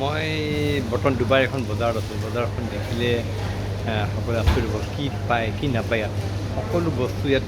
মই বৰ্তমান ডুবাইৰ এখন বজাৰত আছোঁ। বজাৰখন দেখিলে সকলোৱে আচৰিত হ'ব, কি পায় কি নাপায় ইয়াত। সকলো বস্তু ইয়াত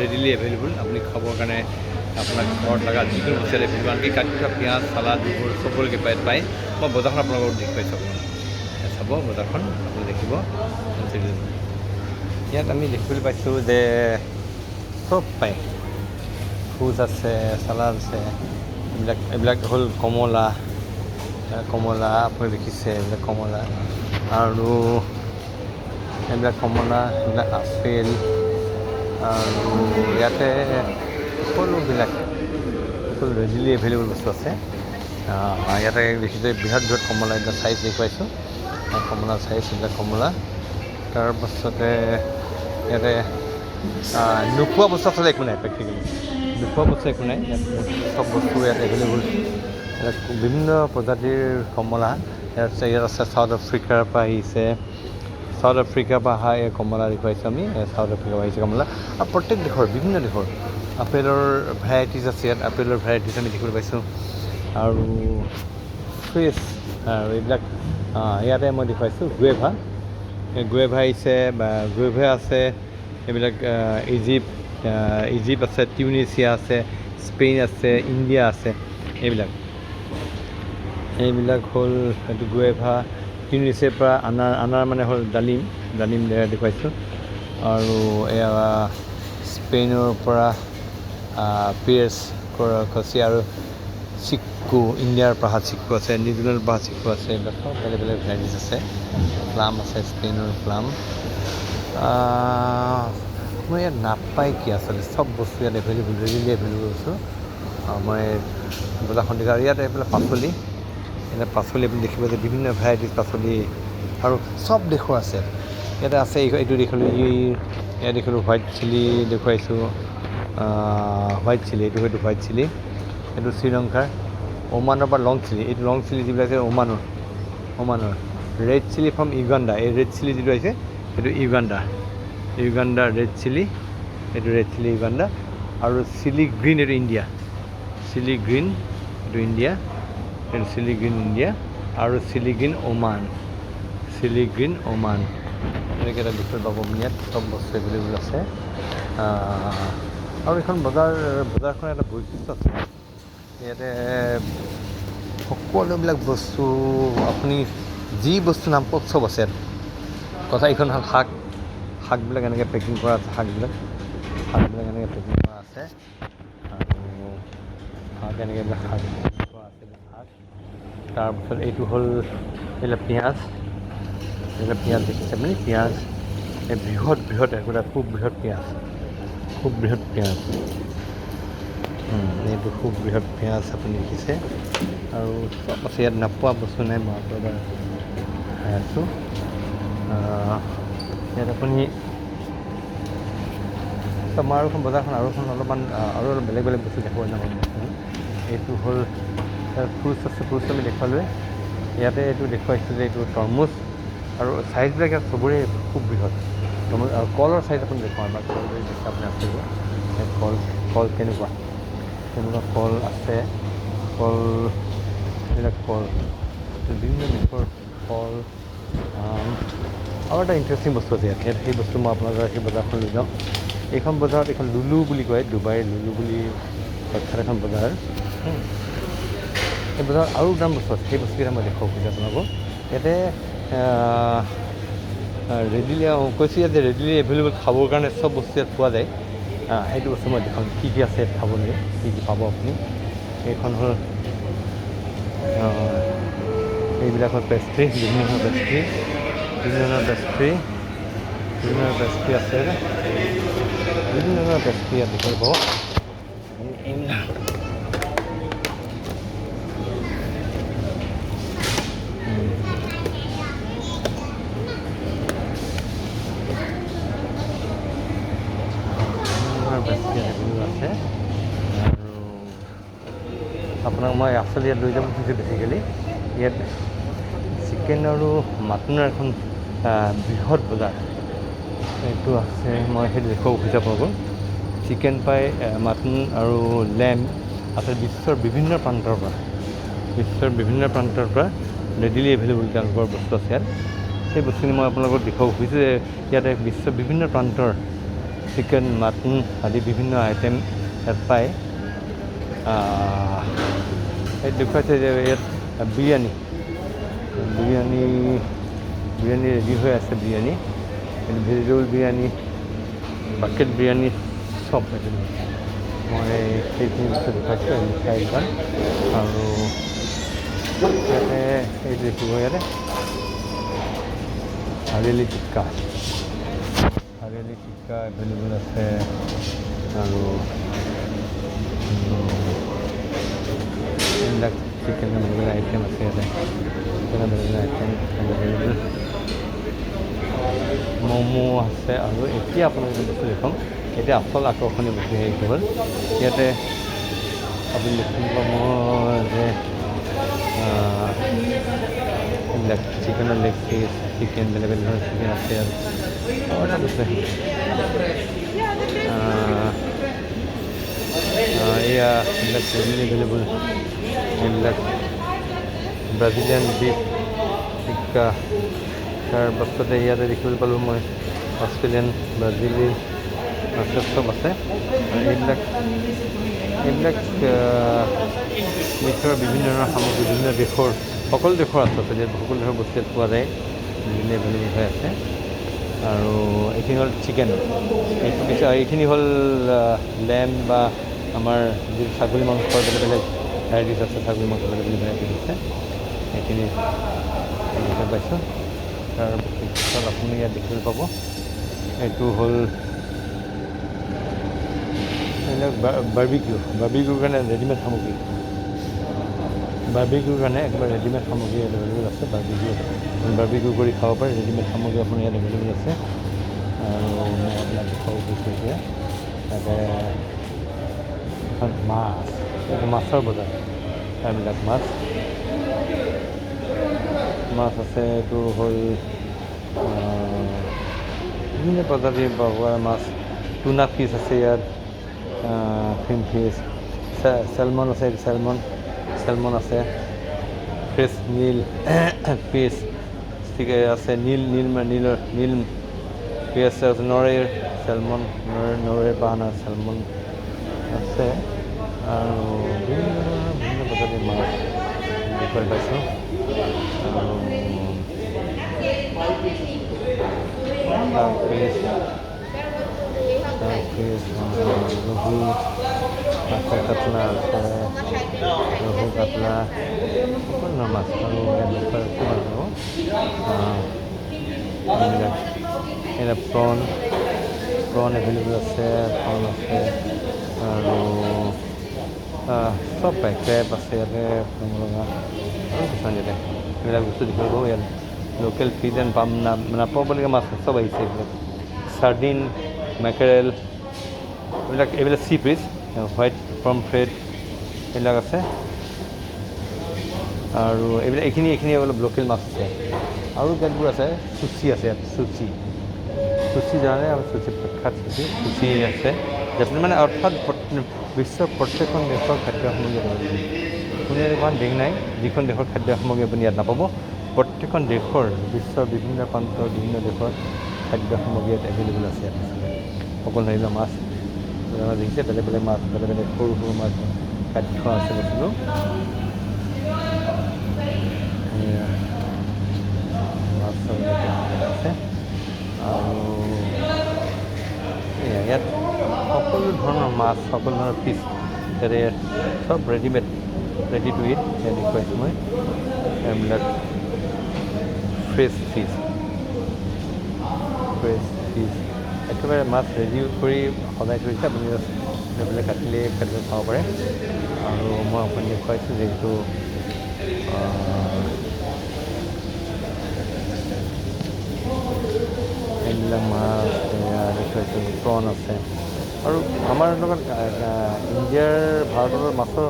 ৰেডিলি এভেইলেবল। আপুনি খাবৰ কাৰণে আপোনাক ঘৰত লগা যিকোনো বস্তু ইয়াত এভেইলেবল। আনকি কাটি থোৱা পিঁয়াজ, চালাড এইবোৰ চবলৈকে পায়। মই বজাৰখন আপোনালোকক দেখুৱাইছোঁ, অকণমান চাব বজাৰখন, আপুনি দেখিব। ইয়াত আমি দেখিবলৈ পাইছোঁ যে চব পায়, ফ্ৰুটছ আছে, চালাড আছে, এইবিলাক হ'ল কমলা, কমলা আপুনি দেখিছে, এইবিলাক কমলা আৰু এইবিলাক কমলা, এইবিলাক আপেল আৰু ইয়াতে সকলোবিলাক সকলো ৰেডিলি এভেইলেবল বস্তু আছে। ইয়াতে দেখিছে বৃহৎ বৃহৎ কমলা, এইবিলাক চাইজ দেখুৱাইছোঁ, কমলা চাইজ, এইবিলাক কমলা। তাৰপাছতে ইয়াতে নোপোৱা বস্তু আচলতে একো নাই, প্ৰেক্টিকেলি নোপোৱা বস্তু একো নাই ইয়াত, চব বস্তু ইয়াত এভেইলেবল। ইয়াত বিভিন্ন প্ৰজাতিৰ কমলা ইয়াত আছে। চাউথ আফ্ৰিকাৰ পৰা আহিছে, চাউথ আফ্ৰিকাৰ পৰা অহা এই কমলা দেখুৱাইছোঁ আমি, চাউথ আফ্ৰিকাৰ পৰা আহিছে কমলা। আৰু প্ৰত্যেক দেশৰ, বিভিন্ন দেশৰ আপেলৰ ভেৰাইটিজ আছে ইয়াত, আপেলৰ ভেৰাইটিজ আমি দেখিবলৈ পাইছোঁ। আৰু ফ্ৰেছ আৰু এইবিলাক ইয়াতে মই দেখুৱাইছোঁ গুৱেভা, এই গুৱেভা আহিছে বা গুৱেভা আছে, এইবিলাক ইজিপ্ত আছে, টিউনিছিয়া আছে, স্পেইন আছে, ইণ্ডিয়া আছে। এইবিলাক হ'ল এইটো গুৱেভা, টিউনিছিয়াৰ পৰা আনাৰ, আনাৰ মানে হ'ল ডালিম, ডালিম দেখুৱাইছোঁ। আৰু এয়া স্পেইনৰ পৰা পিয়াজ খচি আৰু চিক্কু, ইণ্ডিয়াৰ পৰা অহা চিক্কু আছে, নিউজিলেণ্ডৰ পৰা অহা চিক্কু আছে। এইবিলাক চব বেলেগ বেলেগ ভেৰাইটিজ আছে। প্লাম আছে, স্পেইনৰ প্লাম। মই ইয়াত নাপায় কি আচলতে চব বস্তু ইয়াত এভেইলেবল, ৰেডিলি এভেইলেবল বস্তু। মই বজাৰখন দেখি আৰু ইয়াত এইবিলাক পাচলি, ইয়াতে পাচলি আপুনি দেখিব যে বিভিন্ন ভেৰাইটিজ পাচলি আৰু চব দেশৰ আছে ইয়াতে আছে। এইটো দেখিলোঁ, ইয়াত দেখিলোঁ হোৱাইট চিলি দেখুৱাইছোঁ, হোৱাইট চিলি, এইটো হয়তো হোৱাইট চিলি, এইটো শ্ৰীলংকাৰ, ওমানৰ পৰা লং চিলি, এইটো লং চিলি যিবিলাক আছে ওমানৰ, ওমানৰ ৰেড চিলি ফ্ৰম ইউগাণ্ডা, এই ৰেড চিলি যিটো আহিছে সেইটো ইউগাণ্ডা, ইউগাণ্ডা ৰেড চিলি, এইটো ৰেড চিলি ইউগাণ্ডা। আৰু চিলি গ্ৰীণ এইটো ইণ্ডিয়া, চিলি গ্ৰীণ এইটো ইণ্ডিয়া, এইটো চিলি গ্ৰীণ ইণ্ডিয়া। আৰু chilli green Oman, chilli green Oman. এনেকৈ এটা দেখিবলৈ পাব আপুনি ইয়াত চব বস্তু এভেইলেবল আছে। আৰু এইখন বজাৰখন এটা বৈশিষ্ট্য আছে, ইয়াতে সকলোবিলাক বস্তু আপুনি যি বস্তু নাম কওক চব আছে ইয়াত। কথা এইখন হ'ল শাক, শাকবিলাক এনেকৈ পেকিং কৰা আছে, শাকবিলাক এনেকৈ পেকিং কৰা আছে। আৰু শাক এনেকৈ এইবিলাক শাক কৰা আছে, এইবিলাক শাক। তাৰপিছত এইটো হ'ল এইবিলাক পিঁয়াজ, এইবিলাক পিঁয়াজ দেখিছে আপুনি, পিঁয়াজ এই বৃহৎ বৃহৎ একোটা খুব বৃহৎ পিঁয়াজ, খুব বৃহৎ পিঁয়াজ, এইটো খুব বৃহৎ পিঁয়াজ আপুনি দেখিছে। আৰু চব আছে ইয়াত, নোপোৱা বস্তু নাই। মই আকৌ এবাৰ চাই আছোঁ। ইয়াত আপুনি মই আৰু এখন বজাৰখন আৰু এখন অলপমান আৰু অলপ বেলেগ বেলেগ বস্তু দেখুৱাব যাম। এইটো হ'ল ফ্ৰুটছ আছে, ফ্ৰুটছ আমি দেখুৱালোৱে। ইয়াতে এইটো দেখুৱাইছোঁ যে এইটো তৰমুজ আৰু চাইজবিলাক ইয়াত চবৰে খুব বৃহৎ তৰমুজ। আৰু কলৰ চাইজ আপুনি দেখুৱাওঁ এবাৰ, কল যদি দেখে আপুনি আচৰিত হ'ব। কল, কল কেনেকুৱা, কেনেকুৱা কল আছে, কল এইবিলাক কল বিভিন্ন দেশৰ কল। আৰু এটা ইণ্টাৰেষ্টিং বস্তু আছে ইয়াত, সেই বস্তু মই আপোনালোকৰ সেই বজাৰখন লৈ যাওঁ। এইখন বজাৰত এইখন লুলু বুলি কয়, ডুবাইৰ লুলু বুলি প্ৰখ্যাত এখন বজাৰ। এই বজাৰত আৰু দুটামান বস্তু আছে, সেই বস্তুকেইটা মই দেখুৱাব খুজিছোঁ আপোনালোকক। ইয়াতে ৰেডিলি কৈছোঁ ইয়াত যে ৰেডিলি এভেইলেবল খাবৰ কাৰণে চব বস্তু ইয়াত পোৱা যায়। সেইটো বস্তু মই দেখাম কি কি আছে ইয়াত খাবলৈ, কি কি পাব আপুনি। এইখন হ'ল এইবিলাক হ'ল পেষ্ট্ৰি, বিভিন্ন ধৰণৰ পেষ্ট্ৰি, বিভিন্ন ধৰণৰ পেষ্ট্ৰি, বিভিন্ন ধৰণৰ পেষ্ট্ৰি আছে, বিভিন্ন ধৰণৰ পেষ্ট্ৰি ইয়াত দেখিবলৈ পাব। পেষ্ট্ৰি ইয়াত আছে। আৰু আপোনাক মই আচলতে ইয়াত লৈ যাব খুজিছোঁ বেচিকেলি ইয়াত চিকেন আৰু মাটনৰ এখন বৃহৎ বজাৰ এইটো আছে, মই সেইটো দেখুৱাব খুজিছোঁ আপোনালোকক। চিকেন পাই, মাটন আৰু লেম্ব আছে বিশ্বৰ বিভিন্ন প্ৰান্তৰ পৰা, বিশ্বৰ বিভিন্ন প্ৰান্তৰ পৰা ৰেডিলি এভেইলেবল তেওঁলোকৰ বস্তু আছে ইয়াত। সেই বস্তুখিনি মই আপোনালোকক দেখুৱাব খুজিছোঁ যে ইয়াতে বিশ্বৰ বিভিন্ন প্ৰান্তৰ চিকেন, মাটন আদি বিভিন্ন আইটেম ইয়াত পায়। এই দেখুৱাইছে যে ইয়াত বিৰিয়ানী বিৰিয়ানী বিৰিয়ানী ৰেডি হৈ আছে। বিৰিয়ানী, ভেজিটেবল বিৰিয়ানী, বাকেট বিৰিয়ানী চব এভেইলেবল। মই সেইখিনি বস্তু দেখুৱাইছোঁ মিঠাই দোকান। আৰু ইয়াতে এইটো দেখিব, ইয়াতে হাৰিয়ালি টিক্কা, হাৰিয়ালি টিক্কা এভেইলেবল আছে। আৰু এইবিলাক চিকেনৰ বেলেগ বেলেগ আইটেম আছে ইয়াতে, চিকেনৰ বেলেগ বেলেগ আইটেম এভেইলেবল। ম'ম' আছে। আৰু এতিয়া আপোনালোকে বস্তু দেখুৱাম, এতিয়া আচল আকৰ্ষণীয় বস্তু সেইটো হ'ল ইয়াতে আপুনি দেখিব পাব যে এইবিলাক চিকেনৰ লেগ পিচ, চিকেন, বেলেগ বেলেগ ধৰণৰ চিকেন আছে। আৰু আৰু এটা বস্তু, এয়া এইবিলাক এভেইলেবল, এইবিলাক ব্ৰাজিলিয়ান বিফ টিক্কা। তাৰ পাছতে ইয়াতে দেখিবলৈ পালোঁ মই অষ্ট্ৰেলিয়ান, ব্ৰাজিলি আছে, চব আছে। আৰু এইবিলাক এইবিলাক মিটৰ বিভিন্ন ধৰণৰ সামগ্ৰী, বিভিন্ন দেশৰ, সকলো দেশৰ আছে। ইয়াত সকলো দেশৰ বস্তু ইয়াত পোৱা যায়, বিভিন্ন এভেইলেবল হৈ আছে। আৰু এইখিনি হ'ল চিকেন, এইটো পিছে এইখিনি হ'ল লেম্ব বা আমাৰ যিটো ছাগলী মাংসৰ বেলেগ বেলেগ ভেৰাইটিছ আছে, ছাগলী মাংসৰ বেলেগ বেলেগ ভেৰাইটিছ আছে, সেইখিনি দেখিব পাইছোঁ। তাৰপিছত আপুনি ইয়াত দেখিবলৈ পাব এইটো হ'ল এইবিলাক বাৰ্বিকিউ, বাৰ্বিকিউৰ কাৰণে ৰেডিমেড সামগ্ৰী, বাৰ্বিকিউৰ কাৰণে একেবাৰে ৰেডিমেড সামগ্ৰী ইয়াত এভেইলেবল আছে। বাৰ্বিকিউ, বাৰ্বিকিউ কৰি খাব পাৰে, ৰেডিমেড সামগ্ৰী আপোনাৰ ইয়াত এভেইলেবল আছে। আৰু মই আপোনাক দেখুৱাব খুজিছোঁ এতিয়া তাতে এখন মাছ, এইটো মাছৰ বজাৰ, এইবিলাক মাছ, মাছ আছে। এইটো হ'ল বিভিন্ন প্ৰজাতিৰ পাব পৰা মাছ, টুনা ফিছ আছে ইয়াত, ফিন ফিছ, চেলমন আছে, চেলমন, চেলমন আছে, ফ্ৰেছ নীল ফিছ ঠিকে আছে, নীল নীল নীলৰ নীল ফিছ আছে, নৰৱেৰ চেলমন, নৰৱেৰ পৰা অনা চেলমন আছে। আৰু বিভিন্ন ধৰণৰ বিভিন্ন প্ৰজাতিৰ মাছ দেখিবলৈ পাইছোঁ। আৰু ফিছ, ফিছ, ৰহু, আছে, কাতলা আছে, ৰহু, কাতলা, সকলো ধৰণৰ মাছ। আৰু ইয়াত দেখুৱাইছোঁ আপোনালোকক এইবিলাক, এইবিলাক প্ৰন, প্ৰন এভেইলেবল আছে, প্ৰন আছে। আৰু চব পায়, ক্ৰেব আছে ইয়াতে লগা, আৰু কিছুমান ইয়াতে এইবিলাক বস্তু দেখিব পাব। ইয়াত লোকেল ফিছ এণ্ড পাম নাপাবলগীয়া মাছ চব আহিছে। এইবিলাক চাৰ্ডিন, মেকেৰেল, এইবিলাক, এইবিলাক চি ফিছ, হোৱাইট পমফ্ৰেট এইবিলাক আছে। আৰু এইবিলাক এইখিনি এইখিনি অলপ লোকেল মাছ আছে। আৰু কেতবোৰ আছে, চুচি আছে ইয়াত, চুচি, চুচি জানে, চুচি প্ৰখ্যাত চুচি, চুচি আছে। জাপান মানে অৰ্থাৎ বিশ্বৰ প্ৰত্যেকখন দেশৰ খাদ্য সামগ্ৰী available। কোনো এনেকুৱা দেশ নাই যিখন দেশৰ খাদ্য সামগ্ৰী আপুনি ইয়াত নাপাব। প্ৰত্যেকখন দেশৰ, বিশ্বৰ বিভিন্ন প্ৰান্তৰ বিভিন্ন দেশৰ খাদ্য সামগ্ৰী ইয়াত এভেইলেবল আছে। ইয়াত সকলো ধৰণৰ মাছ দেখিছে, বেলেগ বেলেগ মাছ, বেলেগ বেলেগ সৰু সৰু মাছ কাটি থোৱা আছে বস্তুটো। এয়া মাছ আছে। আৰু এয়া ইয়াত সকলো ধৰণৰ মাছ, সকলো ধৰণৰ ফিছ ইয়াতে চব ৰেডিমেড, ৰেডি টু it. ইয়াত দেখুৱাইছোঁ মই এইবিলাক ফ্ৰেছ ফিছ, ফ্ৰেছ ফিছ, একেবাৰে মাছ ৰেডি কৰি সজাই থৈ দিছে, আপুনি জাষ্ট লৈ পেলাই কাটিলেই কাটি খাব পাৰে। আৰু মই আপোনাক দেখুৱাইছোঁ যিহেতু এইবিলাক মাছ এয়া দেখুৱাইছোঁ, প্ৰন আছে। আৰু আমাৰ লগত ইণ্ডিয়াৰ, ভাৰতৰ মাছৰ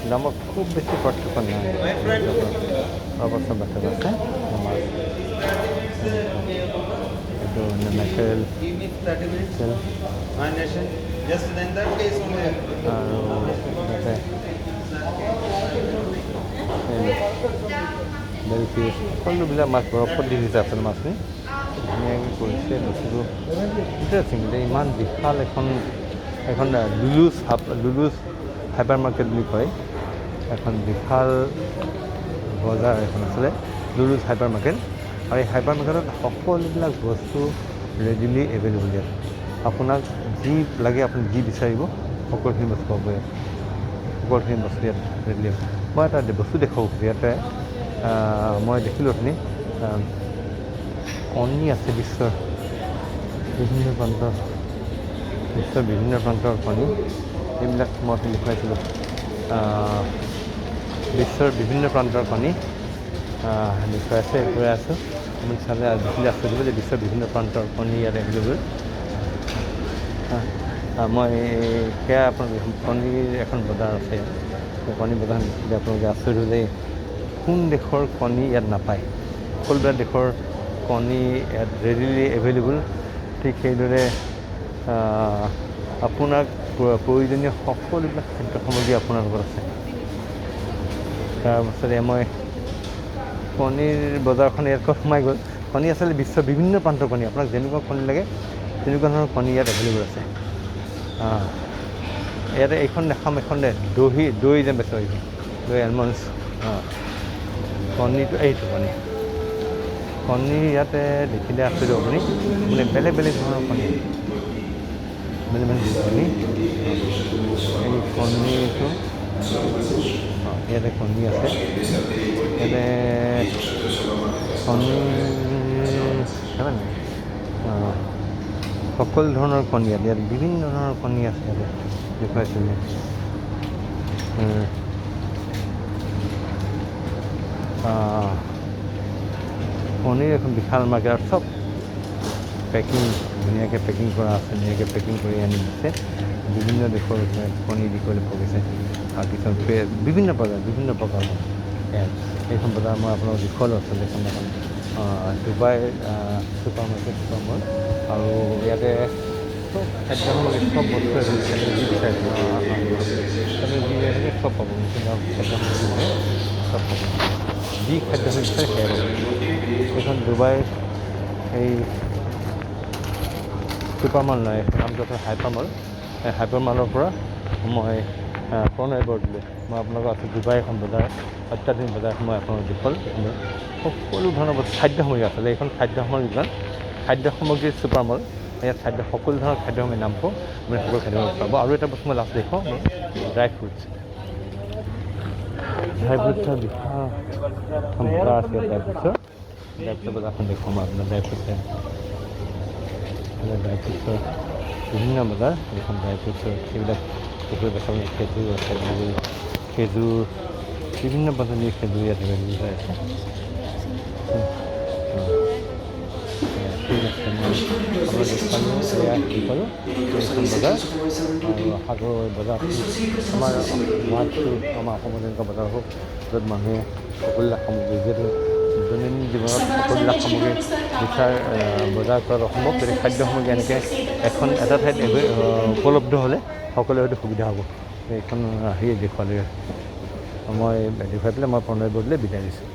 দামত খুব বেছি পাৰ্থক্য নাই, অলপ চলপ পাৰ্থক্য আছে। মাছ এইটো mackerel. Give me 30 minutes. My nation. Just in that case only. আৰু তাতে এইবিলাক বেলফিছ, সকলোবিলাক মাছ বৰফত দি দিছে। আচলতে মাছখিনি ধুনীয়াকৈ কৰিছে বস্তুটো, ইণ্টাৰেষ্টিং। ইমান বিশাল এখন এখন লুলুজ হাইপাৰ মাৰ্কেট বুলি কয়। এখন বিশাল বজাৰ এখন আছিলে লুলুজ হাইপাৰ মাৰ্কেট। আৰু এই হাইপাৰ মাৰ্কেটত সকলোবিলাক বস্তু ৰেডিলি এভেইলেবল ইয়াত। আপোনাক যি লাগে, আপুনি যি বিচাৰিব, সকলোখিনি বস্তু পাব ইয়াত। সকলোখিনি বস্তু ইয়াত ৰেডিলি। মই এটা বস্তু দেখুৱাব খুজিছোঁ ইয়াতে। মই দেখিলোঁ অথনি কণী আছে, বিশ্বৰ বিভিন্ন প্ৰান্তৰ কণী। এইবিলাক মই অথনি দেখুৱাইছিলোঁ, বিশ্বৰ বিভিন্ন প্ৰান্তৰ কণী দেখুৱাই আছে, দেখুৱাই আছোঁ। আপুনি চালে দেখিলে আচৰিত হ'ব যে বিশ্বৰ বিভিন্ন প্ৰান্তৰ কণী ইয়াত এভেইলেবল। মই সেয়া আপোনালোকে কণীৰ এখন বজাৰ আছে ইয়াত। সেই কণী বজাৰখন দেখিলে আপোনালোকে আচৰিত হৈ যায়, কোন দেশৰ কণী ইয়াত নাপায়। সকলোবিলাক দেশৰ কণী ইয়াত ৰেডিলি এভেইলেবল। ঠিক সেইদৰে আপোনাক প্ৰয়োজনীয় সকলোবিলাক খাদ্য সামগ্ৰী আপোনাৰ লগত আছে। তাৰপাছতে মই কণীৰ বজাৰখন ইয়াত সোমাই গ'ল। কণী আচলতে বিশ্বৰ বিভিন্ন প্ৰান্তৰ কণী, আপোনাক যেনেকুৱা কণী লাগে তেনেকুৱা ধৰণৰ কণী ইয়াত এভেইলেবল আছে। ইয়াতে এইখন দেখাম, এইখন দহি, দৈ যেন বেচে, এইখন দৈ, এলমণ্ডছ। কণীটো এইটো কণী, কণী ইয়াতে দেখিলে আচৰিত আপুনি, মানে বেলেগ বেলেগ ধৰণৰ কণী, বেলেগ বেলেগ কণী। এই কণীটো, ইয়াতে কণী আছে। ইয়াতে কণী অঁ, সকলো ধৰণৰ কণী ইয়াত, ইয়াত বিভিন্ন ধৰণৰ কণী আছে। ইয়াতে দেখুৱাইছোঁ। কণীৰ এখন বিশাল মাৰ্কেট আৰু চব পেকিং, ধুনীয়াকৈ পেকিং কৰা আছে, ধুনীয়াকৈ পেকিং কৰি আনি দিছে। বিভিন্ন দেশৰ কণী দেখিবলৈ পোৱা গৈছে আৰু কিছুমান বিভিন্ন প্ৰকাৰ, বিভিন্ন প্ৰকাৰৰ। এইখন বজাৰ মই আপোনালোক দেখুৱালোঁ। আচলতে এইখন এখন ডুবাই ছুপাৰ মাৰ্কেট, ছুপাৰ মল। আৰু ইয়াতে চব খাদ্য সামগ্ৰী, চব বস্তু যি বিচাৰে, আপুনি যি বিচাৰে চব পাব। খাদ্য সামগ্ৰী লাগে চব পাব, যি খাদ্য বিচাৰে সেয়াই পাব। এইখন ডুবাইৰ এই ছুপাৰ মল নহয়, নামটো আছে হাইপাৰ মল। এই হাইপাৰ মলৰ পৰা মই প্ৰণয় বৰদলৈ, মই আপোনালোকক আছোঁ ডুবাই এখন বজাৰ, অত্যাধুনিক বজাৰখন মই আপোনালোকক দেখুৱালোঁ। সকলো ধৰণৰ বস্তু, খাদ্য সামগ্ৰী। আচলতে এইখন খাদ্য সামগ্ৰী দোকান, খাদ্য সামগ্ৰীৰ ছুপাৰ মল। ইয়াত খাদ্য, সকলো ধৰণৰ খাদ্য সামগ্ৰীৰ নাম কওঁ, আপুনি সকলো খাদ্য সামগ্ৰী পাব। আৰু এটা বস্তু মই লাষ্ট দেখুৱাওঁ, ড্ৰাই ফ্ৰুটছ। ড্ৰাই ফ্ৰুটছৰ বিশাল এখন বজাৰ আছে। ড্ৰাই ফ্ৰুটছৰ বজাৰখন দেখুৱাম আপোনাৰ। ড্ৰাই ফ্ৰুটছ, ড্ৰাই ফ্ৰুটছৰ বিভিন্ন বজাৰ এইখন। ড্ৰাই ফ্ৰুটছৰ সেইবিলাক দেখিব পাইছে। খেজুৰ আছে, খেজুৰ, বিভিন্ন প্ৰজাতিৰ খেজুৰ ইয়াত এভেইলেবল হৈ আছে। ঠিক আছে, মই আপোনাক দেখুৱালোঁ, এয়া দেখুৱালোঁ এইখন বজাৰ। আৰু আশা কৰোঁ এই বজাৰখন আমাৰ গুৱাহাটীতো, আমাৰ অসমত এনেকুৱা বজাৰ হওক, য'ত মানুহে সকলোবিলাক সামগ্ৰী, যিহেতু দৈনন্দিন জীৱনত সকলোবিলাক সামগ্ৰী বিচাৰ বজাৰ কৰাত অসম্ভৱ, গতিকে খাদ্য সামগ্ৰী এনেকৈ এখন এটা ঠাইত উপলব্ধ হ'লে সকলোৰে হয়তো সুবিধা হ'ব। এইখন আহিয়ে দেখুৱালোঁ, মই দেখুৱাই পেলাই মই প্ৰণয় বৰদলৈ বিদায় দিছোঁ।